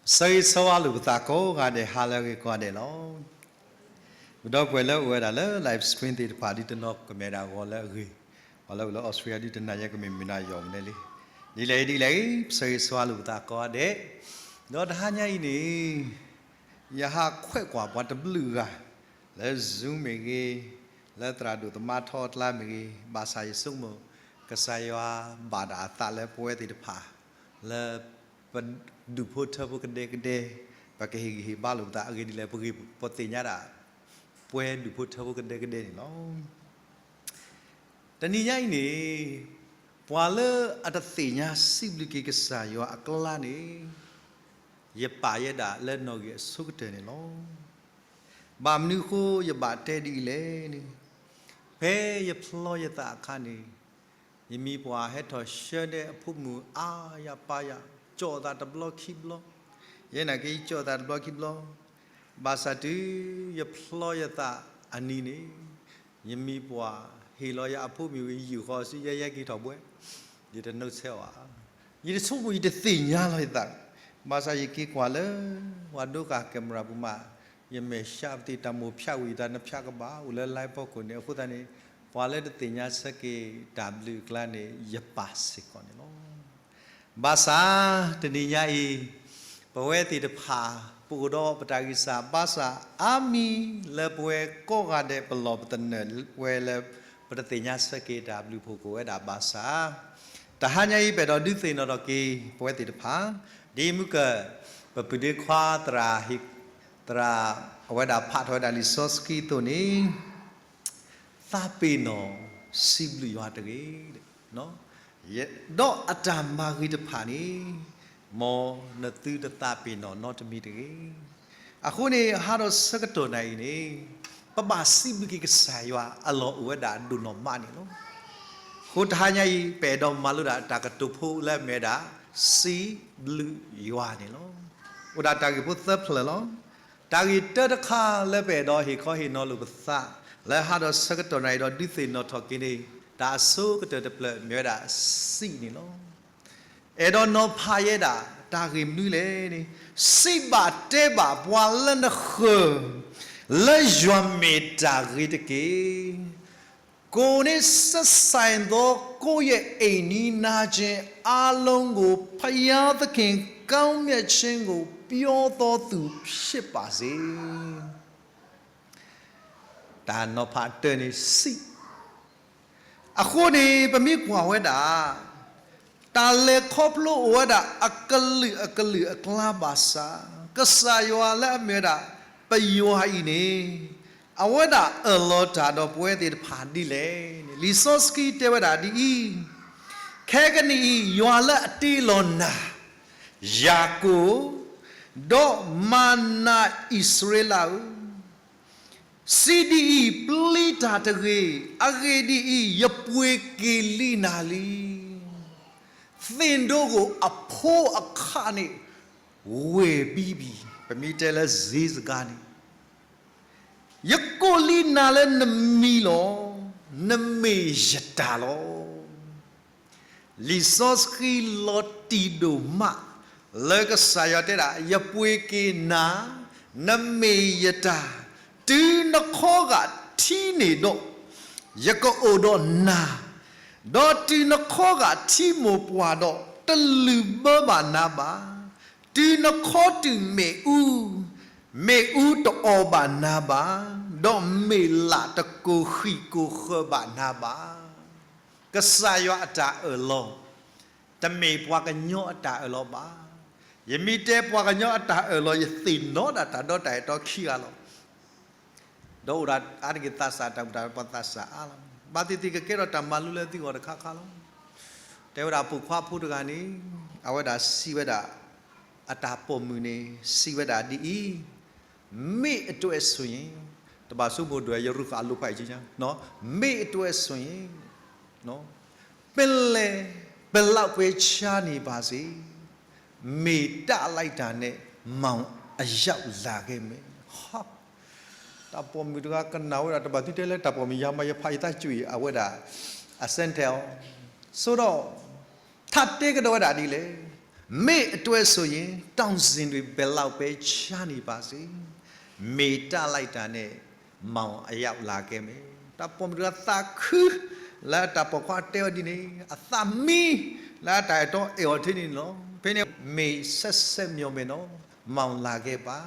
ဆၢဂ့ၤဆၢဝါလိာ်ပသးကိးဂၤဒဲး ဟါလၢအဂ့ၤကိးဂၤဒဲးလီၤ. ပဒီပုၢ်ဝဲၢ်လၢအိၣ်ဝဲဒၣ်လၢ live stream သ့ၣ်တဖၣ် ဒုးတနီၤကမဲာ်ဒၣ်ဂီၤလၢအဂ့ၤ, ပှၤလၢအိၣ်လၢ Australia ဒုးတနၤညါကမ့ၢ်မုၢ်နၤယီၢ်မနုၤလံ. ဒ်လဲၣ်ဒ်လဲၣ်, ပဆၢဂ့ၤဆၢဝါလိာ်ပသးကိးဂၤဒဲး, ဒီးတဟါညါအံၤန့ၣ် ယဟးခွဲးကွၢ်ပှၤတဘျုးဂၤ လၢ Zoom မ့ၢ်ဂ့ၤ, လၢသရၣ်ဒိၣ်သမါထီအကျါမ့ၢ်ဂ့ၤ, ဘၣ်ဆၣ်ယဆိကမိၣ် ကစၢ်ယွၤဘၣ်ဒၣ်အသးလၢပဝဲသ့ၣ်တဖၣ် လၢပဒူၣ်ဖိထၢဖိကဒဲကဒဲ, ပကဟ့ၣ်ဂံၢ်ဟ့ၣ်ဘါလိာ်ပသးအဂ့ၢ်ဒ်လဲၣ်, ပဂ့ၢ်ပသ့ၣ်ညါဒၣ် ပဝဲဒူၣ်ဖိထၢဖိကဒဲကဒဲန့ၣ်လီၤ. တနံၤညါအံၤန့ၣ် ပှၤလၢအတသ့ၣ်ညါစံးဘျုးက့ၤကစၢ်ယွၤအကျါန့ၣ် ယပာ်ယဲဒၣ်လၢနီၣ်ဂံၢ်အဆိကတၢၢ်န့ၣ်လီၤ. ဘၣ်မနုၤအဃိယဘၣ်တဲဒ်အံၤလဲၣ်န့ၣ်, ဖဲယဖျီယသးအခါန့ၣ် ယမံၤပှၢ်ဟဲထီၣ်ဆှၢန့ၢ်အဖိမုၣ်အါယၤပါယၤ, ကၠီၣ်သးတဘျီခံဘျီ, ယဲနာ်က့ကၠီၣ်သးတဘျီခံဘျီ, ဘၣ်ဆၣ်တုၤယဖျီယသးအနံၤန့ၣ် ယမံၤပှၢ်ဟ့ၣ်လီၤယၤအဖိမုၣ်ဂ့ၤ ယုၢ်ဃီအစု ယဲယဲက့ၤထီၣ်ဘှဲ, ယတဆိကမိၣ်ယတသ့ၣ်ညါလီၤယသး, ဘၣ်ဆၣ်ယက့ၤကွၢ်လၢ ပှၤဒိကၢ် camera ပူၤမး, ယမဲာ်ဆှးပသ့ၣ်တၢ်မိၣ်ဖၠးဝံၤယသး နဖၠးကဘၣ် အိၣ်လၢ live ဖီခိၣ်န့ၣ်, အဃိသတးန့ၣ် ပှၤလၢတသ့ၣ်ညါဆၢက့ၤတၢ်ဘျုးအကျါန့ၣ် ယပာ်စ့ၢ်ကီးန့ၣ်လီၤ. ဘၣ်ဆၣ်တနံၤညါအံၤ ပဝဲသ့ၣ်တဖၣ် ပအိၣ်ဒီးပတၢ်ဂံၢ်စၢ်ဘါစၢ်အါမံၤလၢပဝဲကိးဂၤဒဲး ပလီၢ်ပသနၢၣ်ဝဲလၢ ပတသ့ၣ်ညါဆၢက့ၤတၢ်ဘျုးဖှိၣ်ကအိၣ်ဝဲဒၣ်ဘၣ်ဆၣ်, တဟါညါအံၤ ပအဲၣ်ဒိးဒုးသ့ၣ်နီၣ်ထီၣ်က့ၤပဝဲသ့ၣ်တဖၣ်, ဒ်မုၢ်ကၢၢ် ပပုၢ်ဒ့ခွါသရၣ် သရၣ်အဝဲဒၣ်ဖးထီၣ်ဝဲဒၣ်လံာ်စီဆှံအသိးန့ၣ် သးပ့ၤနီၣ်စံးဘျုးယွၤတဂ့ၤ, ဒီးအတၢ်မၤဂ့ၤတဖၣ်န့ၣ် မ်နသုတသးပ့ၤနီၣ်နီတမံၤတဂ့ၤ. အဃိန့ၣ် ဟါဒီးဆၢကတီၢ်နၤအံၤန့ၣ် ပဘၣ်စံးဘျုးက့ၤကစၢ်ယွၤအလီၢ်အိၣ်ဝဲဒၣ်ဒိၣ်နီၢ်မးန့ၣ်လီၤ. အဃိတဟါညါအံၤ ပအဲၣ်ဒိးမၤလိဒၣ်တၢ်ကတိၤဖိလၢအမ့ၢ်ဝဲဒၣ် စံးဘျုးယွၤန့ၣ်လီၤ. အိၣ်ဒၣ်တၢ်ဂ့ၢ်ဖိသၢဖျၢၣ်လီၤ. တၢ်ဂ့ၢ်တၢတခါလၢပအဲၣ်ဒိးဟ့ၣ်ခီဟ့ၣ်နီၤလိာ်ပသး လၢဟါဒီးဆၢကတီၢ်နၤအံၤဒီးဒုးသ့ၣ်နီၣ်ထီၣ်က့ၤန့ၣ် တၢ်အဆိကတၢၢ်တဖျၢၣ်မ့ၢ်ဝဲဒၣ်စံးန့ၣ်လီၤ. အဲၣ်ဒိးနီၤဖးယဲဒၣ်တၢ်ဂ့ၢ်မနုၤလဲၣ်န့ၣ်, စံးဘၣ်တဲဘၣ်ပှၤလၢနဃၢၤ လၢယွၤမ့ၢ်တၢ်ဂ့ၤတက့ၢ်. ကိုယ်နှင့်ဆက်ဆိုင်သော ကိုယ့်ရဲ့အိမ်နီးနားချင်းအားလုံးကို ဘုရားသခင်ကောင်းမြတ်ခြင်းကို ပြောသောသူဖြစ်ပါစေ. တၢ်နီၤဖးတၢန့ၣ်စံး အဃိန့ၣ် ပမ့ၢ်ကွၢ်ဝဲဒၣ် တၢ်လဲၤခီဖျိအိၣ်ဝဲဒၣ်အကလုာ်အကလုာ်အကျါဘၣ်ဆၣ်, ကစၢ်ယွၤလၢအမ့ၢ်ဝဲဒၣ် ပယွၤအံၤန့ၣ် အဝဲဒၣ်အၢၣ်လီၤတၢ်ဒီးပဝဲသ့ၣ်တဖၣ်ဒ်လဲၣ်န့ၣ် လံာ်စီဆှံတဲဝဲဒၣ်ဒ်အံၤ, ခဲကနံၣ်အံၤ ယွၤလၢအတ့လီၤနၤ ယၤကိာ်, ဒီးမၤနၤအံၣ်စရ့လးဧၢ, စံးဒ်အံၤ, ပျံၤတၢ်တဂ့ၤ, အဂ့ၢ်ဒ်အံၤ, ယပှ့ၤက့ၤလံနၤလံ. သ့ၣ်ဒိၣ်ကိၣ်အဖိအခါန့ၣ် ဝဲၢ်ဘံဘံ, ပမ့ၢ်တဲလၢစ့စကါန့ၣ် ယကိးလံနၤလၢနမံၤလီၤ. နမ့ၢ်ယတၢ်လီၤ. လံာ်စီဆှံလီၤတံၢ်ဒိၣ်မး လၢကစၢ်ယွၤတဲဒၣ် ယပှ့ၤက့ၤနၤ, နမ့ၢ်ယတၢ်, တုၤနခီဂာ်ထံန့ၣ်ဒီး ယကအိၣ်ဒီးနၤ, ဒီးတုၤနခီဂာ်ထံမိၢ်ပှၢ်ဒီး တလုၢ်ဘၢဘၣ်နၤဘၣ်. တုၤနခီတုၤမ့ၣ်အူ, မ့ၣ်အူတအီၣ်ဘၣ်နၤဘၣ်, ဒီးမ့ၢ်လးတကိၢ်ဃံၢ်ကိၢ်ဃၢၤဘၣ်နၤဘၣ်. ကစၢ်ယွၤအတၢ်အၢၣ်လီၤ တမ့ၢ်ပှၤကညီအတၢ်အၢၣ်လီၤဘၣ်. ယမ့ၢ်တဲပှၤကညီအတၢ်အၢၣ်လီၤ ယသ့ၣ်နီၣ်ဒၣ်တၢ်ဒီတၢ်အဲၣ်တီခံဂၤလီၤ. ဒီးအိၣ်ဒၣ်အါတက့ၢ်သးစၢ်တၢ်ဘူၣ်တၢ်ဘါသးစၢ်အါလီၤ. ဘၣ်သ့ၣ်သ့ၣ်ကကဲထီၣ်တၢ်မၤလိလၢသုဂီၢ်တခါခါလီၤ. တဲဝဲဒၣ်ပိာ်ခွါဖိတဂၤန့ၣ် အဝဲဒၣ်စံးဝဲဒၣ် အတၢ်ပိာ်မုၣ်န့ၣ် စံးဝဲဒၣ်ဒ်အံၤ, မ့ၢ်အတွဲဆိယ့ၣ်, တဘၣ်ဆိကမိၣ်ဒွဲၣ်ယရူၤဃာ်အလိၤဖးအံၤက့ညါ, မ့ၢ်အတွဲဆိယ့ၣ် ပလဲၤ ပလောက်ပဲချားနေပါစေ, မ့ၢ်တၢ်လိုက်တာနဲ့ မောင်အယောက်လာခဲ့မယ်. တၢ်ပိာ်မုၣ်တဂၤကနၣ်ဝဲဒၣ် တဘၣ်သုတဲလၢတၢ်ပိာ်မုၣ်ယၤမး ယဖးယသးကွံာ်အဝဲဒၣ် အစဲထဲအီၤ, ဆိဒီး ထါတဲကဒီးဝဲဒၣ်ဒ်လဲၣ်, မ့ၢ်အတွဲဆိယ့ၣ် တောင်ဇင်တွေဘဲလောက်ပဲချားနေပါစေ, မေတ္တာလိုက်တာနဲ့ မောင်အယောက်လာခဲ့မယ်. တၢ်ပိာ်မုၣ်တဂၤသးခု လၢတၢ်ပိာ်ခွါတဲအီၤဒ်န့ၣ် အသးမံ လၢတၢ်အဲၣ်တီအဲၣ်အီၤထဲန့ၣ်လီၤ. ဖဲန့ၣ် မေးဆက်ဆက်မျှော်မယ်နော်, မောင်လာခဲ့ပါ.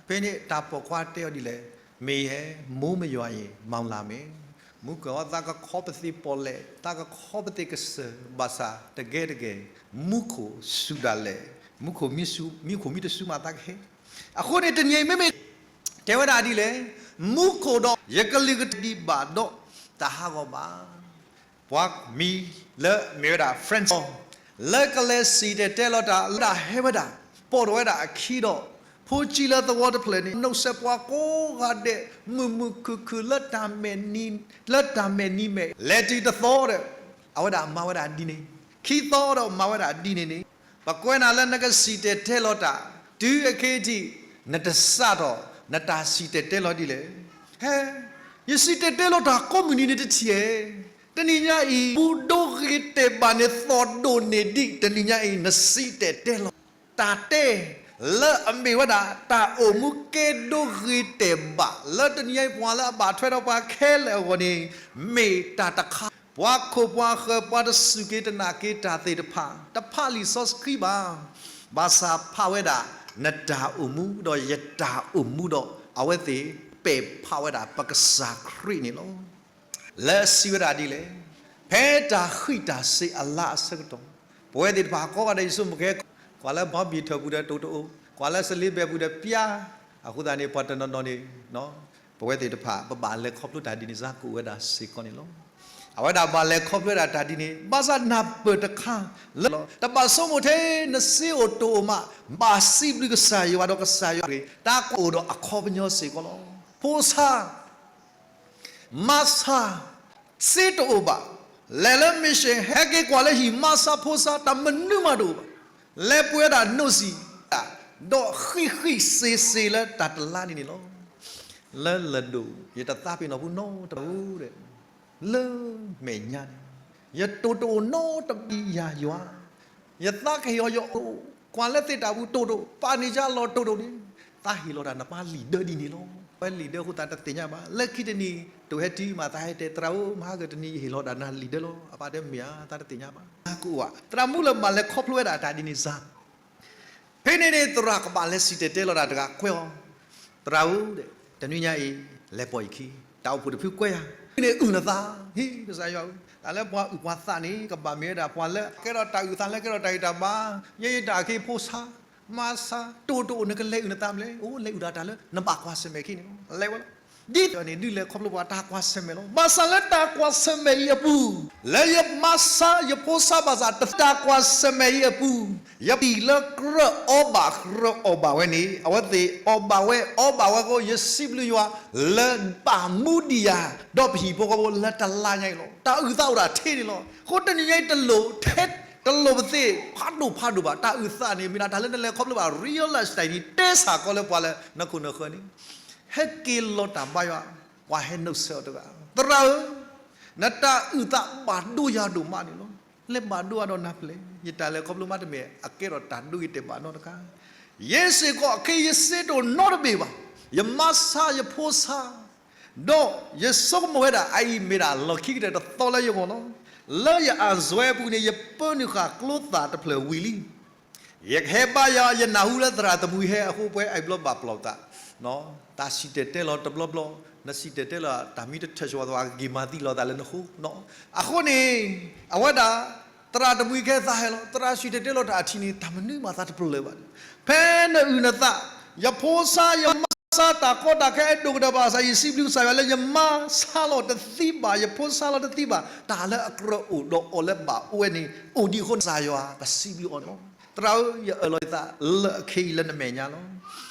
ဖဲန့ၣ်တၢ်ပိာ်ခွါတဲအီၤဒ်လဲၣ်, မေးဟဲ မိုးမရွာရင် မောင်လာမယ်. မုၢ်ကီၢ်သးကခီပသ့ၣ်ပီၣ်လဲၣ် သးကခီပသ့ၣ်ကစၢၢ် ဘၣ်ဆၣ်တကဲတကဲ မူခိၣ်စူၤဒၣ်လဲာ်, မူခိၣ်မ့ၢ်စူၤ မူခိၣ်မ့ၢ်တစူၤမးသးကဟဲ. အဃိန့ၣ် တနံၤအံၤမ့မ့ၢ် တဲဝဲဒၣ်ဒ်လဲၣ်, မူခိၣ်ဒီး ယကလုၢ်ကထါဒံးဘၣ်ဒီး တၢ်ဟးဂီၤဘၣ်. ပှၤမံၤလၢမ့ၢ်ဝဲဒၣ် Francis လၢကလဲၤစံၣ်တဲၤတဲလီၤတၢ် လၢတၢ်ဟဲဝဲဒၣ် ပိာ်ထီၣ်ဝဲဒၣ်အခံဒီး ဖိဆံးလၢသဝီတဖျၢၣ်န့ၣ် နီၣ်စဲးပှၤကိးဂၤဒဲး မုာ်မုာ်ခုၣ်ခုၣ်လၢတၢ်မဲာ်နံၤ လၢတၢ်မဲာ်နံၤမဲာ် လဲၤတုၤတသီဒီး အဝဲဒၣ်မၤဝဲဒၣ်ဒ်န့ၣ်, ခံသီဒီးမၤဝဲဒၣ်ဒ်န့ၣ်န့ၣ်, ပကွဲးနၤလၢနကစံၣ်တဲၤတဲလီၤတၢ် တုၤအခဲအံၤ နတစးထီၣ် နတၢ်စံၣ်တဲၤတဲလီၤဒ်လဲၣ်. ဟဲ, ယစံၣ်တဲၤတဲလီၤတၢ်ကိးမုၢ်နံၤန့ၣ်တထံၣ်ဧါ. တနံၤညါအံၤ ဘူးဒိဂ့ၤတဲာ်ဘၣ်န့ၣ် သီၣ်ဒိၣ်န့ၢ်ဒံး တနံၤညါအံၤ နစံၣ်တဲၤတဲလီၤ တၢ်တဲ လၢအမ့ၢ်ဝဲဒၣ် တၢ်အိၣ်မူကဲဒိဂ့ၤတဲာ်ဘၣ် လၢတနံၤညါအံၤ ပှၤလၢအဘၣ်ထွဲဒီးပှၤခဲလၢာ်အဂီၢ်န့ၣ် မ့ၢ်တၢ်တခါ ပှၤခိၣ်ပှၤဃၢၤ ပှၤတစူၢ်က့ၤတနာ်က့ၤတၢ်သ့ၣ်တဖၣ် တဖးလံာ်စီဆှံဘၣ်. ဘၣ်ဆၣ်ဖးဝဲဒၣ် နတၢ်အိၣ်မူဒီးယတၢ်အိၣ်မူဒီး အဝဲသ့ၣ်ပဲာ်ဖးဝဲဒၣ်ပကစၢ်ခရံာ်န့ၣ်လီၤ. လၢအစံးဝဲဒၣ်ဒ်လဲၣ်, ဖဲတၢ်ဃံးတၢ်စ့ၤအလါအဆၢကတီၢ် ပဝဲသ့ၣ်တဖၣ်ကိးဂၤဒဲး ယဆိကမိၣ်ကဲ ကွၢ်လၢ ဘီဘံၣ်ထၢၣ် ပူၤဒီးတိၢ်တအိၣ်, ကွၢ်လၢ စလ့ဘဲၣ် ပူၤဒီးပျါ, အဃိသတးန့ၣ် ပှၤတနီၤနီၤန့ၣ် ပဝဲသ့ၣ်တဖၣ် ပဘၣ်လဲၤခီဖျိတၢ်ဒ်န့ၣ် စ့ၢ်ကီးဝဲဒၣ်စ့ၢ်ကီးန့ၣ်လီၤ. အဝဲဒၣ်ဘၣ်လဲၤခီဖျိဝဲဒၣ်တၢ်ဒ်န့ၣ် ဘၣ်ဆၣ်နၢ်ပၢၢ်တခါလၢ တဘၣ်ဆိကမိၣ်ထဲ နစ့အိၣ်တအိၣ်မး ဘၣ်စံးဘျုးကစၢ်ယွၤဒီးကစၢ်ယွၤ တၢ်ကွၢ်အိၣ်ဒီးအခီပညီစ့ၢ်ကီးလီၤ. ဖိဆါ မါဆါ စ့တအိၣ်ဘၣ်, လဲၤလၢ mission ဟဲက့ၤကွၢ်လၢဟံၣ် မါဆါဖိဆါ တၢ်မနုၤမးတအိၣ်ဘၣ်, လဲၤပှ့ၤဝဲဒၣ် note စံး ဒီးဃံးဃံးစ့ၤစ့ၤလၢတၢ်တလါန့ၣ်န့ၣ်လီၤ. လၢလၢၢ်ဒိၣ် ယတသးပ့ၤနီၣ်ဖုနီတဘျီဒီး လၢမဲာ်ညါန့ၣ် ယတိၢ်တအိၣ်နီတဘျီယၤယွၤ, ယသးကဟ့ၣ်အီၤယအိၣ် ကွၢ်လၢသ့ၣ်တၢ်ပူၤတိၢ်တိၢ် ပာ်န့ၢ်ယၤလီၤတိၢ်တိၢ်န့ၣ် သးဟ့ၣ်လီၤတၢ်နပၢ်လံာ်ဒၢဒ်န့ၣ်လီၤ. ဝဲလံာ်ဒၢအဃိသတးတသ့ၣ်ညါဘၣ်. လၢခံတနံၤ တိၢ်ဟဲတုၤမး သးဟဲတဲ သရၣ်ဧၢ မဟါကတနံၤယဟ့ၣ်လီၤတၢ်နၤလံာ်ဒၢလီၤ. အပၢ်တဲမ့ၢ်ဧါ သးတသ့ၣ်ညါဘၣ်. ကအိၣ်ဧါ သရၣ်မုၣ်လၢမၤလဲၤခီဖျိဝဲဒၣ်တၢ်ဒ်န့ၣ်စ့ၢ် ဖဲန့ၣ်န့ၣ် သရၣ်ကဘၣ်လဲၤစံၣ်တဲၤတဲလီၤတၢ်တဂၤကွဲးအီၤ, သရၣ်ဧၢ, တနွံညါအံၤ လဲၤပိာ်ယခံ, တၢ်အိၣ်ဖှိၣ်တဖုကွဲးယၤ, န့ၣ်အုၣ်နသး, ဟ့ၣ်ကစၢ်ယွၤဧၢ, တၢ်လၢပှၤအုၣ်ပှၤသးန့ၣ် ကဘၣ်မ့ၢ်ဝဲဒၣ် ပှၤလၢကဲထီၣ်တၢ်အုၣ်သးလၢကဲထီၣ်တၢ်ဂံၢ်တၢ်ဘါ, ယဲယတၢ်အခ့အပှၤဖိဆါ, မါဆါ, တိၢ်တအိၣ်နကလဲၤအုၣ်နသးမနုၤလဲၣ်, အိၣ်လဲၤအုၣ်ဒၣ်တၢ်လၢ နဘၣ်ကွၢ်ဆၢၣ်မဲာ်ခံန့ၣ်လီၤ. လဲၤဝဲလီၤ. ဒ်သိးန့ၣ် ဒုးလဲၤခီဖျိပှၤတၢ်ကွၢ်ဆၢၣ်မဲာ်လီၤ. ဘၣ်ဆၣ်လၢတၢ်ကွၢ်ဆၢၣ်မဲာ်အံၤအပူၤ, လၢယမါဆါယဖိဆါဘၣ်ဆၣ် တၢ်ကွၢ်ဆၢၣ်မဲာ်အံၤအပူၤ, ယပၢ်လၢကြၢးအီဘၣ်ကြၢးအီဘၣ်ဝဲန့ၣ် အဝဲသ့ၣ်အီဘၣ်ဝဲအဃိ ယစံးဘျုးယွၤ လၢဘၣ်မူဒံးယၤ ဒီးပဟံၣ်ဖိဃီဖိလၢတလါညါအံၤလီၤ. တၢ်အုၣ်သးအိၣ်ဒၣ်ထဲန့ၣ်လီၤ. အဃိတနံၤညါအံၤတလိၣ်ထဲ တလိၣ်ပသ့ၣ်ဖးဒိၣ်ဖးဒိၣ်ဘၣ်. တၢ်အုၣ်သးန့ၣ် မ့ၢ်ဒၣ်တၢ်လၢနလဲၤခီဖျိဘၣ် realize တၢ်အံၤန့ၣ် တဲစ့ၢ်ကီးလၢပှၤလၢနခိၣ်နဃၢၤန့ၣ် ဟဲက့ၤလီၤတၢ်ဘါယွၤ, ပှၤဟဲနုတ်ဆက်အီၤတဂၤ, သရၣ်ဧၢ, နတၢ်အုၣ်သးဘၣ်ဒိယၤဒိၣ်မးန့ၣ်လီၤ. လဲၤဘၣ်ဒိယၤဒီးနၤဖဲလဲၣ်. ယတၢ်လဲၤခီဖျိမးတမ့ၢ် အကဲထီၣ်တၢ်ဒိဂ့ၤတဲာ်ဘၣ်နီတခါ. ယဲစ့ၢ်ကီး ခဲအံၤယစ့တအိၣ်နီတဘ့ၣ်ဘၣ်. ယမါဆါယဖိဆါ ဒီးယဆိကမိၣ်ဝဲဒၣ် အအံၤမ့ၢ်ဒၣ်လီၢ်ခံကတၢၢ်တသီလၢယဂီၢ်လီၤ. လၢယအစွဲအပူၤန့ၣ် ယပၢနုာ်ဃာ်ကျိသၣ်တဖျၢၣ်ဝံၤလံ. ယကဟဲဘါယွၤ ယနၢ်ဟူလၢသရၣ်သမူဟဲအဃိ ပှၤအဲၣ်ဘျီဘၣ်ပျီၢ်သး, တၢ်စံၣ်တဲၤတဲလီၤတဘျီဘျီ, နစံၣ်တဲၤတဲလီၤ တၢ်မ့ၢ်တထၢၣ်ဆၢဝဲသး ကက့ၤမၤသံလီၤသးလၢနဃိ. အဃိန့ၣ် အဝဲဒၣ် သရၣ်သမူကဲသးဟဲလီၤ, သရၣ်စံၣ်တဲၤတဲလီၤတၢ်အထံးန့ၣ် တၢ်မနုၤမးသးတပျၢၢ်ဘၣ်. ဖဲနအုၣ်နသး, ယဖိဆါ ယမါဆါ တၢ်ကီတၢ်ခဲအဲၣ်ဒိၣ်ကတၢၢ်ဘၣ်ဆၣ် ယစံးဘျုးကစၢ်ယွၤလၢ ယမါဆါလီၤတသံဘၣ်, ယဖိဆါလီၤတသံဘၣ်, တၢ်လၢအကြၢးအိၣ်ဒီးအီၤလၢဘၣ်အိၣ်ဝဲန့ၣ် အိၣ်ဒံးအဃိ ကစၢ်ယွၤကစံးဘျုးအီၤန့ၣ်လီၤ. သရၣ်ဧၢ, ယအၢၣ်လီၤယသးလၢအခဲအံၤလၢနမဲာ်ညါလီၤ.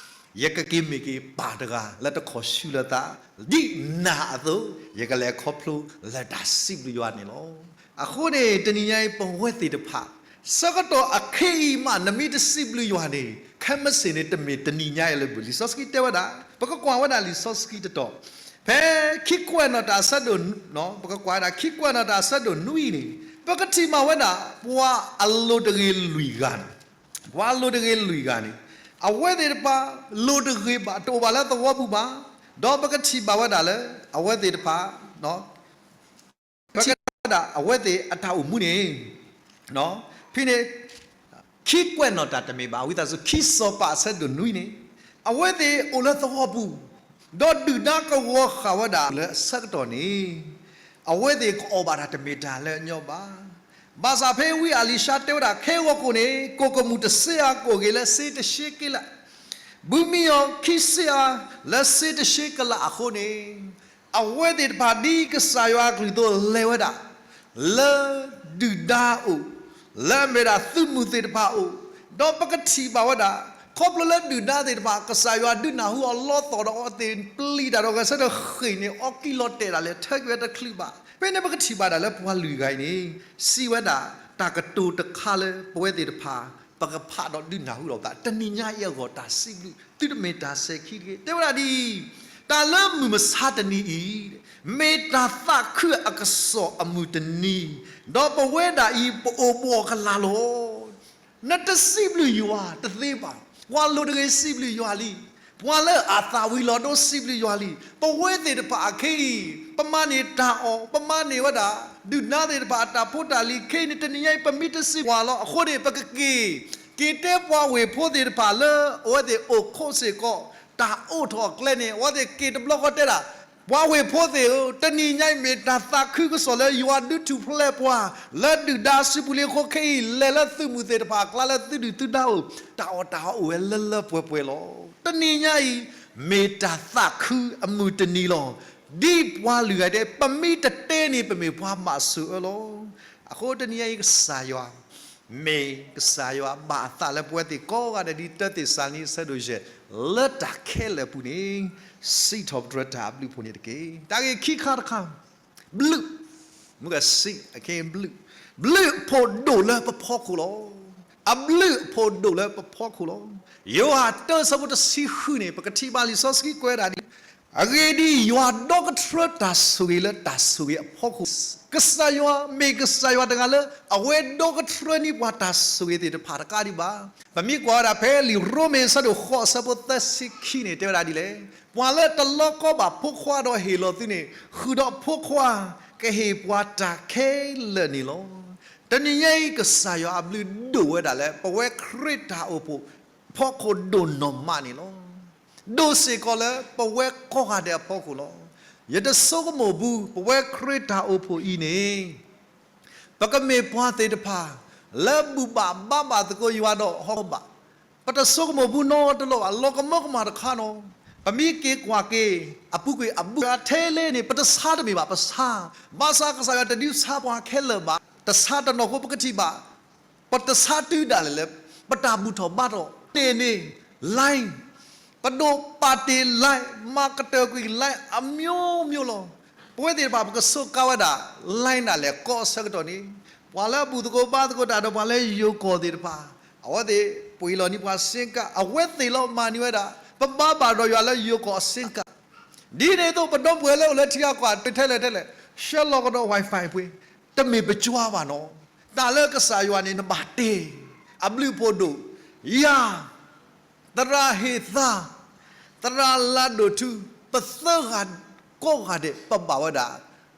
ယကက့ၤမ့ၢ်က့ၤပၢ်တဂၤလၢတခီၣ်ဆူလၢသး, ဒ်နၤအသိး ယကလဲၤခီဖျိလၢတၢ်စံးဘျုးယွၤန့ၣ်လီၤ. အဃိန့ၣ် တနံၤညါအံၤ ပဝဲသ့ၣ်တဖၣ် ဆၢကတီၢ်အခဲအံၤမး နမ့ၢ်တစံးဘျုးယွၤန့ၣ် ခဲမုၢ်ဆ့ၣ်န့ၣ် တမ့ၢ်တနံၤညါအံၤလၢၤဘၣ်. လံာ်စီဆှံတဲဝဲဒၣ်, ပကကွၢ်ဝဲဒၣ်လံာ်စီဆှံတတီၤ, ဖဲခံကွဲးနီၣ်တၢ်အဆၢဒိၣ်, ပကကွၢ်ဝဲဒၣ် ခံကွဲးနီၣ်တၢ်အဆၢဒိၣ်နွံန့ၣ် ပကထံၣ်မးဝဲဒၣ် ပှၤအလိၤတဂ့ၤလွံၢ်ဂၤန့ၣ် ပှၤလိၤတဂ့ၤလွံၢ်ဂၤန့ၣ်, အဝဲသ့ၣ်တဖၣ် လိၤတဂ့ၤဘၣ်, တအိၣ်ဘၣ်လၢသဝီပူၤဘၣ်, ဒီးပကထံၣ်ဘၣ်ဝဲဒၣ်လၢ အဝဲသ့ၣ်တဖၣ် ပကထံၣ်ဘၣ်ဝဲဒၣ် အဝဲသ့ၣ်အတၢ်အိၣ်မူန့ၣ်, ဖဲန့ၣ် ခံကွဲးနီၣ်တၢ်တမ့ၢ်ဘၣ်, ဝံသးစူၤ ခံစီၤပၤအဆၢဒိၣ်နွံန့ၣ်, အဝဲသ့ၣ်အိၣ်လၢသဝီပူၤ, ဒီးဒုၣ်ဒါကဝီၤဃာ်ဝဲဒၣ်လၢအဆၢကတီၢ်န့ၣ်, အဝဲသ့ၣ်ကအီၣ်ဘၣ်တၢ်တမ့ၢ်တၢ်လၢအညီဘၣ်. ဘၣ်ဆၣ်ဖဲဝံအလံၤၡါတဲဝဲဒၣ် ခဲဂီၤခိၣ်န့ၣ် ကိၣ်ကမူၣ်တစ့အါ ကအိၣ်က့ၤလၢစ့တဆ့ကလး, ဘုမံအီၤခံစ့အါ လၢစ့တဆ့ကလးအဃိန့ၣ်, အဝဲသ့ၣ်တဖၣ်ဒ်ကစၢ်ယွၤအကလုၢ်သိးလဲၤဝဲဒၣ် လၢဒုၣ်ဒါအိၣ်, လၢအမ့ၢ်ဒၣ်သုးမုၢ်သ့ၣ်တဖၣ်အိၣ်, ဒီးပကထံၣ်ဘၣ်ဝဲဒၣ် ခီဖျိလၢဒုၣ်ဒါသ့ၣ်တဖၣ် ကစၢ်ယွၤဒုးနၢ်ဟူအီၤလီသီၣ်ဒီးအဝဲသ့ၣ်ပျံၤတၢ်ဒီးဂဲၤဆၢထၢၣ်ဃ့ၢ်န့ၣ် အီကံလီၤတဲာ်ဒၣ်လဲာ် ထၢက့ၤဝဲတချုးဘၣ်. ဖဲန့ၣ်ပကထံၣ်ဘၣ်ဒၣ်လၢပှၤလွံၢ်ဂၤအံၤန့ၣ် စံးဝဲဒၣ် တၢ်ကတိၤတခါလၢပဝဲသ့ၣ်တဖၣ် ပကဖးဒီးဒုးနၢ်ဟူဒီးသး တနံၤညါအံၤအဂီၢ်တၢ်စံးဘျုး သုတမ့ၢ်တၢ်စဲၤခံတဂ့ၤ. တဲဝဲဒၣ်ဒ်အံၤ, တၢ်လၢမုၢ်မဆါတနံၤအံၤ မ့ၢ်တၢ်သးခုအကစီၣ်အမုၢ်တနံၤ, ဒီးပဝဲဒၣ်အံၤ ပအိၣ်ဘှီၣ်ကလာ်လီၤ. နတစံးဘျုးယွၤတသ့ဘၣ်. ပှၤလိၤတဂ့ၤစံးဘျုးယွၤလံ. ပှၤလၢအသၣ်ဝံၤလီၤဒိစံးဘျုးယွၤလံ. ပဝဲသ့ၣ်တဖၣ်အခဲအံၤ ပမၤန့ၢ်တၢ်အီၣ်, ပမၤန့ၢ်ဝဲဒၣ် ဒုၣ်ဒါသ့ၣ်တဖၣ်အတၢ်ဖိတၢ်လံၤခဲအံၤန့ၣ် တနံၤညါအံၤ ပမ့ၢ်တစံးပှၤလီၤ. အဃိန့ၣ် ပကက့ၤ က့ၤတဲပှၤဝ့ၢ်ဖိသ့ၣ်တဖၣ်လၢအဝဲသ့ၣ်အိၣ်ခိးစ့ၢ်ကီး တၢ်အိးထီၣ်အကျဲန့ၣ် အဝဲသ့ၣ်က့ၤတဘျီဃီတဲဒၣ်, ပှၤဝ့ၢ်ဖိသ့ၣ်ဧၢ, တနံၤညါအံၤမ့ၢ်တၢ်သးခုကစီၣ်လၢယွၤဒုးထူၣ်ဖျဲးပှၤ လၢဒုၣ်ဒါအစုပူၤလံအဃိ ခဲအံၤ လဲၤလၢသုးမုၢ်သ့ၣ်တဖၣ်အကျါလၢသုဒုၣ်သုဒါအိၣ် တၢ်အီၣ်တၢ်အီအိၣ်ဝဲလၢလၢပှဲၤပှဲၤလီၤ. တနံၤညါအံၤ မ့ၢ်တၢ်သးခုအမုၢ်တနံၤလီၤ. ဒ်ပှၤလွံၢ်ဂၤတဲ ပမ့ၢ်တတဲန့ၣ် ပမ့ၢ်ပှၤဘၣ်ဆိၣ်အၢလီၤ. အဃိတနံၤညါအံၤကစၢ်ယွၤ မ့ၢ်ကစၢ်ယွၤဘၣ်အသးလၢပဝဲသ့ၣ်ကိးဂၤဒဲးဒ်တၢသ့းစၤလနံအဆၢဒိၣ်ယဲၢ် လၢတၢ်ခဲလၢာ်အပူၤန့ၣ် စံးထီၣ်ပတြၢၤတၢ်အဘျုးအဖှိၣ်န့ၣ်တက့ၢ်. တၢ်ဂ့ၢ်ခံခါတခါ, ဘျုး, မုၢ်ကစံးအခဲအံၤဘျုး, ဘျုးအဖှိၣ်ဒိၣ်လၢပဖီခိၣ်လီၤ. အဘျုးအဖှိၣ်ဒိၣ်လၢပဖီခိၣ်လီၤ. ယိၤဟၣ်တၢဆၢဖိတဆံဃုန့ၣ် ပကထံၣ်ဘၣ်လံာ်စီဆှံကွဲးဒၣ်ဒ် အဂ့ၢ်ဒ်အံၤ, ယွၤဒီကထြၢတၢ်ဆိၣ်ဂ့ၤလၢတၢ်ဆိၣ်ဂ့ၤအဖီခိၣ်, ကစၢ်ယွၤမ့ၢ်ကစၢ်ယွၤတဂၤလၢ အဝဲဒီကထြၢန့ၢ်ပှၤတၢ်ဆိၣ်ဂ့ၤသ့ၣ်တဖၣ်တကးဒံးဘၣ်. ပမ့ၢ်ကွၢ်ဝဲဒၣ်ဖဲလံာ်ရိမ့ၤအဆၢဒိၣ်ဃိးအဆၢဖိသၢဆံခံန့ၣ် တဲဝဲဒၣ်ဒ်လဲၣ်, ပှၤလၢတလီကီဘၣ်ဖိခွါဒီးဟ့ၣ်လီၤသုန့ၣ် ဃုာ်ဒီးဖိခွါ ကဟ့ၣ်ပှၤတၢ်ခဲလၢာ်န့ၣ်လီၤ. တနံၤညါအံၤ ကစၢ်ယွၤအဘျုးဒိၣ်ဝဲဒၣ်လၢ ပဝဲခရံာ်တၢ်အိၣ်ဖှိၣ် ဖီခိၣ်ဒိၣ်နီၢ်မးန့ၣ်လီၤ. ဒိၣ်စ့ၢ်ကီးလၢပဝဲကိးဂၤဒဲးအဖီခိၣ်လီၤ. ယတဆိကမိၣ်ဘူး ပဝဲခရံာ်တၢ်အိၣ်ဖှိၣ်အံၤန့ၣ် ပကမ့ၢ်ပှၤသ့ၣ်တဖၣ် လၢဘူၣ်ဘၣ်ဘါဘၣ်သကိးယွၤဒီးဟီၣ်ခိၣ်ဘၣ်. ပတဆိကမိၣ်ဘူးနီတလီၢ်ဘၣ်, လီၤကမၢကမၣ်တခါနီၤ. ပမ့ၢ်က့ၤကွၢ်က့ၤ အပူၤကွံာ်အဘုၣ်အထဲလဲၣ်န့ၣ် ပတဆါတမ့ၢ်ဘၣ် ပဆါ, ဘၣ်ဆၣ်ကစၢ်ယွၤတဒုးဆါပှၤခဲလၢာ်ဘၣ်. တဆါတနီၤဖိပကထံၣ်ဘၣ် ပတဆါတုၤဒၣ်လဲာ်လၢ ပတၢ်ဘူၣ်ထီၣ်ဘါထီၣ် တ့ၢ်န့ၣ် line, ပဒိးပာ်တ့ၢ် line, မၤကတၢၢ်ကွံာ် line အမျိုးမျိုးလီၤ. ပဝဲသ့ၣ်တဖၣ် ပကစူးကါဝဲဒၣ် line ဒၣ်လဲာ်ကိးအဆၢကတီၢ်န့ၣ် ပှၤလၢအဘူၣ်သကိးဘါသကိးတၢ်ဒီးပှၤလၢယိၤကီၢ်သ့ၣ်တဖၣ် အဝဲသ့ၣ်ပှ့ၤလီၤန့ၢ်ပှၤ SIM card အဝဲသ့ၣ်လီၤမၤန့ၢ်ဝဲဒၣ် ပဘါဘၣ်ဒီးယွၤလၢယိၤကီၢ်အ SIM card ဒ်န့ၣ်အသိး ပဒီပုၢ်ဝဲၢ်လၢအိၣ်လၢထံဂၤကီၢ်ဂၤထဲလဲၣ်ထဲလဲၣ် ဆှၢလီၤကဒီး Wi-Fi ပှ့ၤ တမ့ၢ်ပကွၢ်ဘၣ်နီၤ. တၢ်လၢကစၢ်ယွၤန့ၣ် နဘၣ်တဲ အဘျုးအဖှိၣ်ဒိၣ် ယၤ သရၣ်ဟ့ၣ်သါ သရၣ်လၤဒိၣ်ထူ ပသၢဂၤကိးဂၤဒဲး ပဘၣ်ဝဲဒၣ်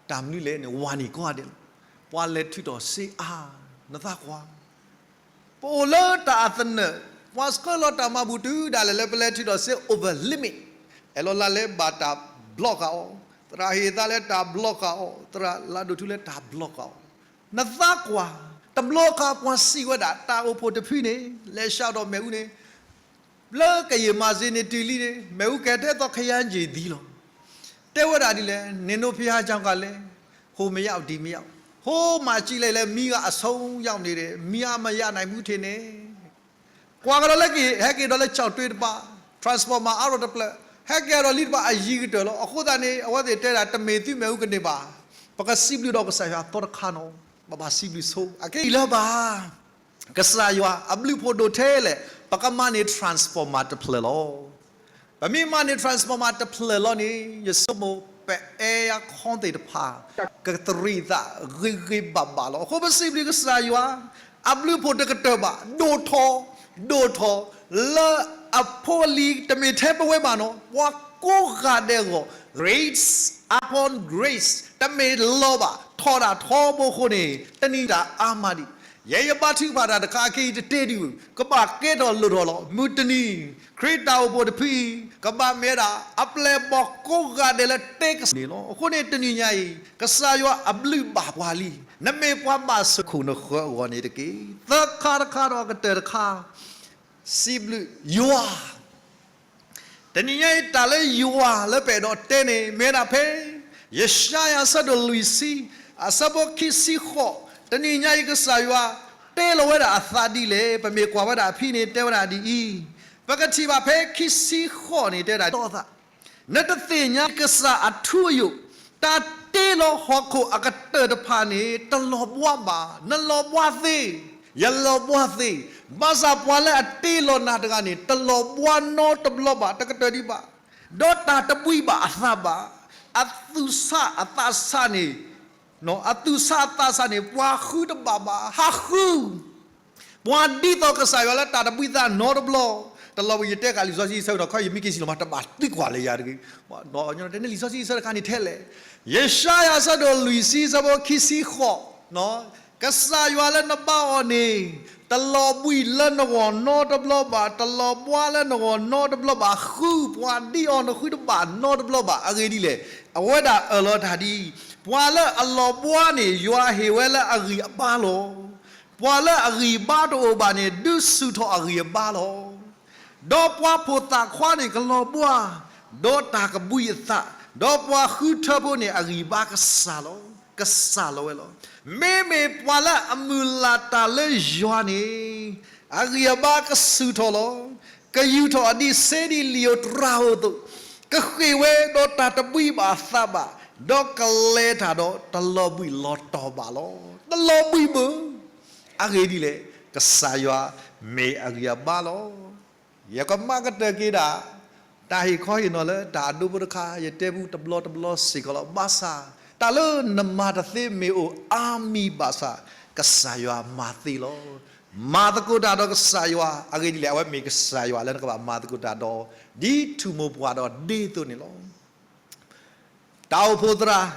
တၢ်မနုၤလဲၣ်န့ၣ် ဝၤန့ၣ်ကိးဂၤဒဲးလီၤ. ပှၤလဲၤထုးထီၣ်စ့အါ နသးကွၢ် ပအိၣ်လၢတၢ်အသနၢၣ် ပှၤဆှၢလီၤတၢ်မၤဘူၣ်တုၤဒၣ်လဲာ်လၢပလဲၤထုးထီၣ်စ့ over limit အဲၣ်လီၤလၢ်လၢဘၣ်တၢ် block ဃာ်အီၤ, သရၣ်ဟ့ၣ်သါလၢတၢ် block ဃာ်အီၤ, သရၣ်လၤဒိၣ်ထူလၢတၢ် block ဃာ်အီၤ, နသးကွၢ် တဘျီခါပှၤစံးဝဲဒၣ် တၢ်အိၣ်ဖှိၣ်တဖုန့ၣ် လဲၤဆှၢဒီးမ့ၣ်အူန့ၣ် လၢကယံာ်မၤစ့န့ၣ်တုၤလံန့ၣ် မ့ၣ်အူကဲထဲသိးခယါယံာ်ဒံးလီၤ. တဲဝဲဒၣ်ဒ်လဲၣ် နင်တို့ဘုရားကျောင်းကလည်း ဟိုမရောက် ဒီမရောက် ဟိုမှာကြည့်လိုက်လည်း မီးကအဆုံးရောက်နေတယ် မီးအားမရနိုင်ဘူးထင်တယ်. ကွၢ်ကဒီးလၢက့ၤ ဟဲက့ၤဒီးလၢ ကျောက်တွင်း တပၤ transformer အါထီၣ်တဖျၢၣ် ဟဲက့ၤဒီးလံတပၤအယံၤကတၢၢ်လီၤ. အဃိသတးန့ၣ် အဝဲသ့ၣ်တဲဒၣ် တမ့ၢ်သုမ့ၣ်အူကန့ၢ်ဘၣ်. ပကစံးဘျုးဒီးကစၢ်ယွၤသီတခါနီၤ ပဘၣ်စံးဘျုးဆိ အခဲအံၤလၢၤဘၣ် ကစၢ်ယွၤအဘျုးအဖှိၣ်ဒိၣ်ထဲလဲၣ် ပကမၤန့ၢ် transformer တဖျၢၣ်လီၤ. ပမ့ၢ်မၤန့ၢ် transformer တဖျၢၣ်လီၤန့ၣ် ယဆိကမိၣ် ပအဲၣ်ယၤခီသ့ၣ်တဖၣ် ကတရံးသးဂ့ၤဂ့ၤဘၣ်ဘၣ်လီၤ. အဃိပစံးဘျုးကစၢ်ယွၤ အဘျုးအဖှိၣ်တကတၢၢ်ဘၣ် ဒိၣ်ထီၣ် ဒိၣ်ထီၣ်လၢအဖိအလံၤ တမ့ၢ်ထဲပဝဲဘၣ်နီၤ, ပှၤကိးဂၤဒဲးအဂီၢ်, grace upon grace, တမ့ၢ်လီၤဘၣ်, ထီၣ်ဒၣ်ထီဘိအဃိန့ၣ် တနံၤတၢ်အါမးဒံး. ယဲယဘါထုကဖၣ်တၢ်တခါအံၤတတဲဒံးဘၣ်, ကဘၣ်ကဲထီၣ်လိၣ်ထီၣ်လီၤ. မုၢ်တနံၤ ခရံာ်တၢ်အိၣ်ဖှိၣ်တဖုအံၤ ကဘၣ်မ့ၢ်ဝဲဒၣ်အပျဲၢ်အဘီၣ်ကိးဂၤဒဲးလၢတဲကစၢ်န့ၣ်လီၤ. အဃိန့ၣ်တနံၤညါအံၤ ကစၢ်ယွၤအဘျုးဘၣ်ပှၤလံ, နမ့ၢ်ပှၤဘၣ်ဆိၣ်ဂ့ၤနဃၢၤအဂီၢ်န့ၣ်တက့ၢ်. သၢခါတခါဒီးကတၢၢ်တခါ စံးဘျုးယွၤ. တနံၤညါအံၤ တၢ်လၢယွၤလၢပအဲၣ်ဒိးတဲန့ၣ် မ့ၢ်ဝဲဒၣ်ဖဲ ယၡါယၤအဆၢဒိၣ်လွံၢ်ဆံ အဆၢဖိခံဆံဃိး, တနံၤညါအံၤ ကစၢ်ယွၤတဲလီၤဝဲဒၣ်အသးဒ်လဲၣ်. ပမ့ၢ်ကွၢ်ဝဲဒၣ်အဖံန့ၣ် တဲဝဲဒၣ်ဒ်အံၤ, ပကထံၣ်ဘၣ်ဖဲခံဆံဃိးန့ၣ် တဲဝဲဒၣ် တီအသး နတသ့ၣ်ညါကစၢ်အထူအယိာ်, တၢ်တ့လီၤဟီၣ်ခိၣ်အကတၢၢ်တဖၣ်န့ၣ် တလီၤဘှါဘၣ်. နလီၤဘှါသ့, ယလီၤဘှါသ့, ဘၣ်ဆၣ်ပှၤလၢအတ့လီၤနၤတဂၤန့ၣ် တလီၤဘှါနီတဘျီဘၣ်, တကတၢၢ်ဒံးဘၣ်, ဒီးတၢ်တဘှံးဘၣ်အသးဘၣ်. အသူၣ်ဆးအသးဆးန့ၣ်, အသူၣ်ဆးအသးဆးန့ၣ် ပှၤဃုတဘၣ်ဘၣ်, ဟးဃု ပှၤဒ်သိးကစၢ်ယွၤလၢတၢ်တဘှံးသးနီတဘျီ, တလီၤဘှံး ယတဲဃာ်လံာ်စီဆှံအဆၢကတီၢ်ခီ ယမ့ၢ်က့ၤစံၣ်လီၤမး တဘၣ်သံကွၢ်လၢယၤတဂ့ၤ. တဲလံာ်စီဆှံအဆၢတခါန့ၣ်ထဲလဲၣ်, ယၡါယၤအဆၢဒိၣ်လွံၢ်ဆံ အဆၢဖိခံဆံဃိး, ကစၢ်ယွၤလၢနဘါအီၤန့ၣ် တလီၤဘှံးလၢနဂီၢ်နီတဘျီဘၣ်, တလီၤဘှါလၢနဂီၢ်နီတဘျီဘၣ်, ဃုပှၤဒ်အီၤနဃုတဘၣ်နီတဘျီဘၣ်. အဂ့ၢ်ဒ်လဲၣ်, အဝဲဒၣ်အၢၣ်လီၤတၢ်ဒ်အံၤ, ပှၤလၢအလီၤဘှါန့ၣ် ယွၤဟ့ၣ်ဝဲလၢအဂံၢ်အဘါလီၤ. ပှၤလၢအဂံၢ်ဘါတအိၣ်ဘၣ်န့ၣ် ဒုးဆူၣ်ထီၣ်အဂံၢ်အဘါလီၤ. ဒီးပှၤဖိသၣ်ခွါန့ၣ်ကလီၤဘှါ, ဒီးတၢ်ကဘှံးအသး, ဒီးပှၤဃုထၢဖိန့ၣ် အဂံၢ်ဘါကစၢ်လီၤ, ကစၢ်လီၤဝဲလီၤ. မ့မ့ၢ်ပှၤလၢအမုၢ်လၢ်တၢ်လၢယွၤန့ၣ် အဂံၢ်အဘါကဆူၣ်ထီၣ်လီၤ. ကယူာ်ထီၣ်အဒံးစ့ဒ်လံာ်ဧိၤတြၤဧိၤအသိး, ကဃ့ၢ်ဝဲဒီးတၢ်တဘှံးဘၣ်အသးဘၣ်, ဒီးကလဲၤတၢ်ဒီးတလီၤဘှံးလီၤတီၤဘၣ်လီၤ. တလီၤဘှံးဘၣ်. အဂ့ၢ်ဒ်လဲၣ်, ကစၢ်ယွၤမ့ၢ်အဂံၢ်အဘါလီၤ. ယကမၤကတၢၢ်က့ၤဒၣ် တၢ်ဟ့ၣ်ခီဟ့ၣ်နီၤလၢတၢ်အဒိဖိတခါ ယတဲပူတဘျီတဘျီစ့ၢ်ကီးလီၤ. ဘၣ်ဆၣ် တၢ်လၢနမၤတသ့မ့ၢ်အိၣ်အါမံၤဘၣ်ဆၣ် ကစၢ်ယွၤမၤသ့လီၤ. မၤသကိးတၢ်ဒီးကစၢ်ယွၤ အဂ့ၢ်ဒ်လဲၣ်, အဝဲမ့ၢ်ကစၢ်ယွၤလၢနကဘၣ်မၤသကိးတၢ်ဒီး ဒ်ထူၣ်မိၢ်ပှၢ်ဒီးဒ့သိးန့ၣ်လီၤ. တၢ်အိၣ်ဖှိၣ်သရၣ်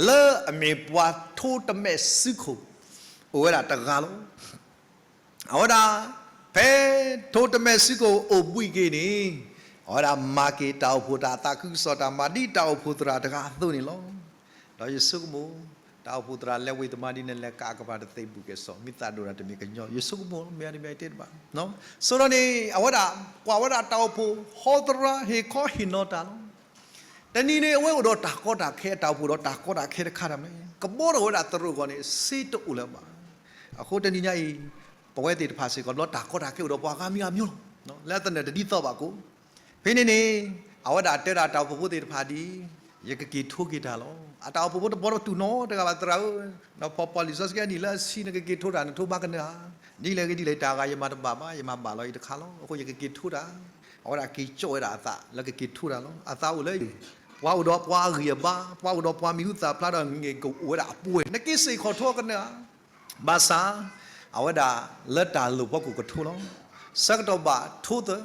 လၢအမ့ၢ်ပှၤထိတမဲာ်စုခိၣ် အိၣ်ဝဲဒၣ်တဂၤလီၤ. အဝဲဒၣ် ဖဲထိတမဲာ်စုခိၣ်အိၣ်ဘှံးက့ၤန့ၣ် အဝဲဒၣ်မၤက့ၤတၢ်အိၣ်ဖှိၣ်တၢ်သးခုကစီၣ်တၢ်မၤ ဒ်တၢ်အိၣ်ဖှိၣ်သရၣ်တဂၤအသိးန့ၣ်လီၤ. ဒီးယဆိကမိၣ် တၢ်အိၣ်ဖှိၣ်သရၣ်လဲၤဝံၤသမါဒ်နလဲၤကးကပၤတသ့ဘူးကဲၣ်စီၣ် မ့ၢ်သးဒိၣ်တၢ်တမ့ၢ်ကညီ ယဆိကမိၣ် မ့ၢ်အတမ့ၢ်တဲတဘၣ်. ဆိဒီးန့ၣ် အဝဲဒၣ် ကွၢ်ဝဲဒၣ်တၢ်အိၣ်ဖှိၣ်ဟီသရၣ် ဟ့ၣ်ခီဟ့ၣ်နီၤတၢ်လီၤ. တနံၤန့ၣ် အဝဲအိၣ်ဒီးတၢ်ကီတၢ်ခဲ တၢ်အိၣ်ဖှိၣ်ဒီးတၢ်ကီတၢ်ခဲတခါတမံၤ ကဘီထီၣ်ဝဲဒၣ်သရိာ်ကီၢ်န့ၣ် စ့တအိၣ်လၢၤဘၣ်. အဃိတနံၤညါအံၤ ပဝဲသ့ၣ်တဖၣ်စ့ၢ်ကီး ဘျီတၢ်ကီတၢ်ခဲအိၣ်ဒီးပှၤဂၤမံၤဂၤမံၤလီၤ. လၢသနၢၣ်တဒ်သိးဘၣ်ကိး ဖဲန့ၣ်န့ၣ် အဝဲဒၣ်တဲဒၣ်တၢ်အိၣ်ဖှိၣ်ဖိသ့ၣ်တဖၣ်ဒ် ယကက့ၤထိက့ၤတၢ်လီၤ. အတၢ်အိၣ်ဖှိၣ်ဖိတဘီတတူၢ်နီတဂၤဘၣ်သရၣ်ဧၢ, ဒီးဖီၣ်ပီၣ်လံာ်စီဆှံအနံၣ်လၢအဆံ နကက့ၤထိတၢ် နထိဘၣ်ကနၢၤဧါ. ဒ်လဲၣ်ဂ့ၤဒ်လဲၣ် တၢ်ဂၤ ယမၤတဘၣ်ဘၣ် ယမၤဘၣ်လီၤယတခါလီၤ. အဃိယကက့ၤထိတၢ်. အဝဲဒၣ်က့ၤကၠီၣ်ဝဲဒၣ်အသးလၢကက့ၤထိတၢ်လီၤ. အသးအိၣ်လၢ ပှၤအိၣ်ဒီးပှၤအဂံၢ်အဘါ, ပှၤအိၣ်ဒီးပှၤမံၤဟူသၣ်ဖျါဒီး ငဲၢ်ကအိၣ်ဝဲဒၣ်အပှဲၤ, နက့ၤစ့ၢ်ကီးထိကနၢၤဧါ. ဘၣ်ဆၣ် အဝဲဒၣ်လၢတၢ်လိၣ်ဖီခိၣ်ကထိလီၤ. ဆၢကတီၢ်ဘၣ်ထိသၢ,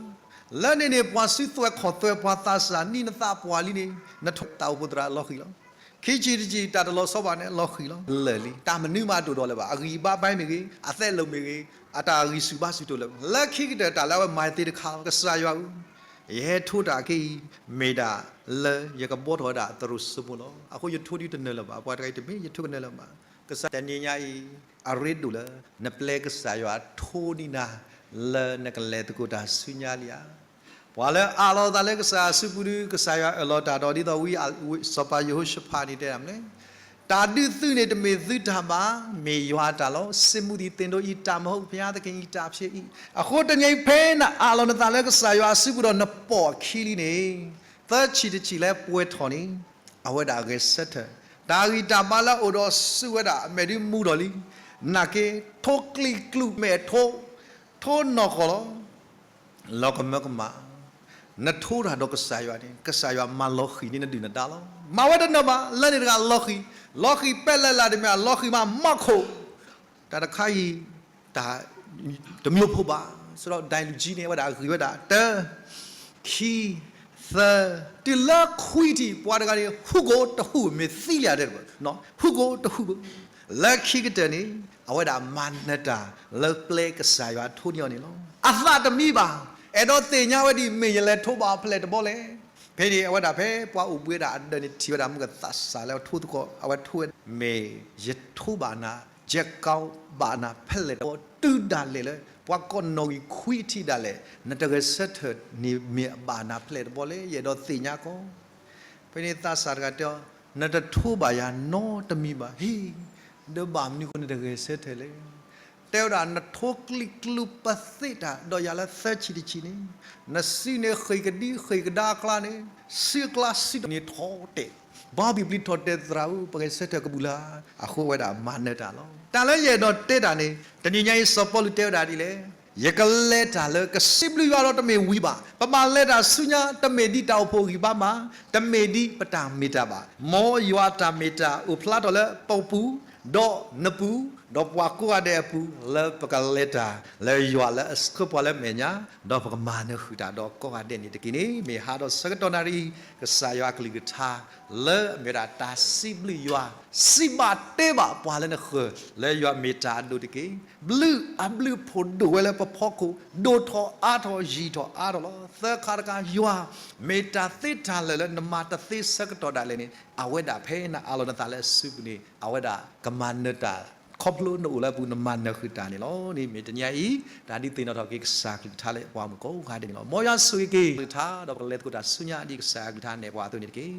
လၢန့ၣ်န့ၣ် ပှၤစုသွဲၣ်ခီၣ်သွဲၣ် ပှၤသးစၢ်နံၣ်နသးပှၢ်လံန့ၣ် နထိတၢ်အိၣ်ဖှိၣ်သရၣ်အလီၤဃံၤလီၤ. ခံဆံတဆံ တၢ်တလီၤဆီဘၣ်န့ၣ် အလီၤဃံၤလီၤ. လၢာ်လံ တၢ်မနုၤမးတအိၣ်ဒီးလၢၤဘၣ်. အဂံၢ်အဘါဘၣ်မ့ၢ်ဂ့ၤ, အသးလိၣ်မ့ၢ်ဂ့ၤ, အတၢ်ဂံၢ်ဆူၣ်ဘါဆူၣ်တအိၣ်လၢၤဘၣ်. လၢခံကတၢၢ်တၢ်လၢအဝဲမၤသ့တခါလီၤ. ကစၢ်ယွၤဧၢ, ယဟဲထိတၢ်ခဲအံၤ မ့ၢ်ဒၣ်လၢယကဘီထီၣ်ဝဲဒၣ်သရိာ်စိမိၤလီၤ. အဃိယထိဒ်တနၢၤလၢၤဘၣ်. ပှၤတဂၤအံၤတမ့ၢ် ယထိကနၢၤလၢၤဘၣ်. ကစၢ်တနံၤညါအံၤ အရ့ဒိၣ်လၢ နပျဲကစၢ်ယွၤထိဒံးနၤ လၢနကလဲၤသကိးတၢ်ဆူညါလံဧါ. ပှၤလၢအအးလီၤသးလၢကစၢ်အစုပူၤဒီး ကစၢ်ယွၤအၢၣ်လီၤတၢ်ဒီး ဒ်သိးဝံစီၤပၤယဟိၤၡဖးန့ၣ်တဲဒၣ်မနုၤလဲၣ်, တၢ်ဒုးသုးန့ၣ်တမ့ၢ်သုတၢ်ဘၣ်, မ့ၢ်ယွၤအတၢ်လီၤ. စစ်မှုသည်သင်တို့၏ တပ်မဟုတ်, ဘုရားသခင်၏ တပ်ဖြစ်၏. အဃိတနံၤအံၤ ဖဲနအးလီၤနသးလၢကစၢ်ယွၤအစုပူၤဒီးနပိာ်အခံလံန့ၣ်, သၢဆံတဆံလၢပှဲၤထီၣ်န့ၣ် အဝဲဒၣ်အဂဲၤဆၢထၢၣ်, တၢ်ဂံၢ်တၢ်ဘါလၢအအိၣ်ဒီးစုဝဲဒၣ် အမဲာ်ဒုးမူထီၣ်လံ, နာ်က့ ထိကျံးကျူးမဲာ်ထိ, ထိနီၢ်ကီၢ်လီၤ. လီၤကမၢကမၣ်, နထိတၢ်ဒီးကစၢ်ယွၤန့ၣ် ကစၢ်ယွၤမၤလီၤဃံၤန့ၢ်နဒုၣ်နဒါလီၤ. မၤဝဲတနၢၤဘၣ်, လၢန့ၣ်တဂၤလီၤဃံၤ, လီၤဃံၤပဲလဲၣ်လၢတမ့ၢ် လီၤဃံၤမးမီၢ်ခိၣ်, တၢ်တခါအံၤ တၢ်တမျိုးဖိဘၣ်. ဆိဒီးဒၣ်လူၤကံန့ၣ် အဝဲဒၣ်အဂ့ၢ်ဝဲဒၣ် တၢ, ခံ, သၢ, တုၤလၢခွံထံၣ် ပှၤတဂၤန့ၣ် ဟူးကိာ်တဟူး မ့ၢ်သံလံဧါတဲတဘၣ်, ဟူးကိာ်တဟူးဘၣ်. လၢခံကတၢၢ်န့ၣ် အဝဲဒၣ်မၤနၢၤတၢ်လၢပျဲကစၢ်ယွၤထိန့ၢ်အီၤန့ၣ်လီၤ. အသးတမံဘၣ်, အဲၣ်ဒိးသ့ၣ်ညါဝဲဒ်အံၤ မ့ၢ်ယလဲၤထိးဘၣ်ဖဲလဲၣ်တဘီလဲၣ်. ဖဲန့ၣ် အဝဲဒၣ်ဖဲပှၤအိၣ်ဘှံးဝဲဒၣ်အဒၢးန့ၣ် ထံၣ်ဝဲဒၣ်မုၢ်ကသးစၢ်လၢအထိသကိး အဝဲထိဝဲ မ့ၢ်ယထိးဘၣ်နၤ, ယကီဘၣ်နၤဖဲလဲၣ်တဘီ တုၤဒၣ်လဲာ်လၢ ပှၤကိးနီၣ်ဂံၢ်ခွံထံၣ်ဒၣ်လဲာ် နတဂဲၤဆၢထၢၣ်န့ၣ် မ့ၢ်အဘၣ်နၤဖဲလဲၣ်တဘီလဲၣ် ယအဲၣ်ဒိးသ့ၣ်ညါကီး. ဖဲန့ၣ်သးစၢ်တဂၤတဲအီၤ, နတထိးဘၣ်ယၤနီတမံၤဘၣ်. ဟ့ၣ်, ဒီးဘၣ်မနုၤဃိနတဂဲၤဆၢထၢၣ်လဲၣ်. တဲဝဲဒၣ် နထိးကျံးကျူပသ့းတၢ်ဒီးယၤလၢသၢဆံတဆံန့ၣ်, နစုန့ၣ်ဃ့ၢ်ကဒံဃ့ၢ်ကဒါအကျါန့ၣ်, စုအကျါစုတန့ၣ်ထီၣ်တဲာ်, ဘီဘံၣ်ပျံၤထီၣ်တဲာ်သရၣ်ဧၢ ပဂဲၤဆၢထၢၣ်ကဘူၣ်လၢ်. အဃိဝဲဒၣ်မၤနၢၤတၢ်လီၤ. တၢ်လၢယအဲၣ်ဒိးတဲတၢ်န့ၣ် တနံၤညါအံၤစီၤပီလူးတဲဝဲဒၣ်ဒ်လဲၣ်. ယကလဲၤတၢ်လၢကစံးဘျုးယွၤဒီးတမ့ၢ်ဝံၤဘၣ်. ပဘၣ်လဲၤတၢ်ဆူညါ တမ့ၢ်ဒ်တၢ်အိၣ်ဖှိၣ်ဂံၢ်ဘါမး, တမ့ၢ်ဒ်ပတၢ်မ့ၢ်တၢ်ဘၣ်. မ်ယွၤတၢ်မ့ၢ်တၢ်အိၣ်ဖျါထီၣ်လၢပပူၤ, ဒီးနပူၤ, ဒီးပှၤကိးဂၤဒဲးအပူၤ လၢပကလဲၤတၢ်လၢယွၤလၢအဆှၢပှၤလၢအမဲာ်ညါ, ဒီးပကမၤနၢၤဃုာ်တၢ်ဒီးကိးဂၤဒဲးန့ၣ်တက့ၢ်န့ၣ် မ့ၢ်ဟးဒီးဆၢကတီၢ်နၣ်ရံၣ် ကစၢ်ယွၤအကလုၢ်ကထါ လၢအမ့ၢ်ဝဲဒၣ်တၢ်စံးဘျုးယွၤ, စံးဘၣ်တဲဘၣ်ပှၤလၢနဃၢၤ လၢယွၤမ့ၢ်တၢ်အဒိၣ်တက့ၢ်. ဘျုးအဘျုးအဖှိၣ်ဒိၣ်ဝဲလၢပဖီခိၣ်, ဒိၣ်ထီၣ်အါထီၣ်ယံာ်ထီၣ်အါထီၣ်လီၤ. သၢခါတခါ ယွၤမ့ၢ်တၢ်သ့တၢ်လၢာ်လၢနမၤတသ့ဆၢကတီၢ်ဒၣ်လဲာ်န့ၣ် အဝဲဒၣ်ဖဲနအးလီၤနသးလၢအစုပူၤန့ၣ် အဝဲဒၣ်ကမၤနၢၤတၢ် ခီဖျိနအိၣ်လၢအပူၤ နမၤနၢၤဃုာ်တၢ်န့ၣ်လီၤ. န့ၣ်မ့ၢ်တနံၤညါအံၤ တၢ်ဒုးသ့ၣ်နီၣ်ထီၣ်က့ၤကစၢ်ကလုၢ်ကထါလၢပှၤမုၣ်ကိးဂၤဒဲးန့ၣ်လီၤ. မ်ယွၤဆိၣ်ဂ့ၤက့ၤကလုၢ်ကထါ ဒီးပကလဲၤသကိးတၢ်ဆူညါဒ်ကစၢ်ကလုၢ်ကထါနဲၣ်ပှၤအသိးန့ၣ်တက့ၢ်.